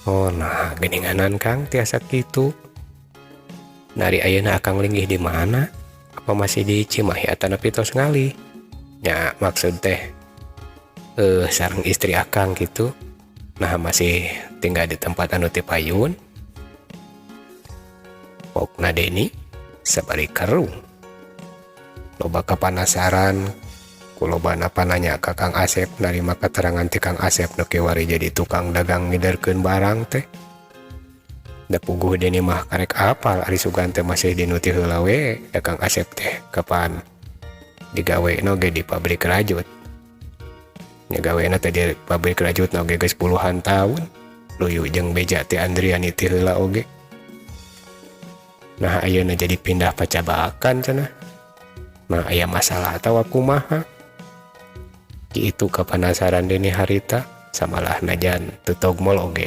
Oh, nah geninganan Kang tiasa kitu. Ari ayeuna Akang linggih di mana? Apa masih di Cimahi atanapi tos ngalih? Ya, maksud teh sareng istri Akang gitu. Nah, masih tinggal di tempat anu ti payun. Pokna Deni sabari kerung. Loba kapanasaran ku lobana pananya ka Kang Asep, narima keterangan ti Kang Asep nu kiwari jadi tukang dagang ngiderkeun barang teh. Da puguh Deni mah karek apal ari sugan teh masih di nu ti heula we, da Kang Asep teh kapan digawe oge di pabrik rajut. Nya, gawena teh di pabrik rajut oge geus puluhan tahun. Luyu jeung beja ti Andriani ti heula oge. Nah, ayeuna jadi pindah pacabakan cenah. Nah, aya masalah atau kumaha? Itu kepanasaran Deni harita samalah najan teu togmol oge.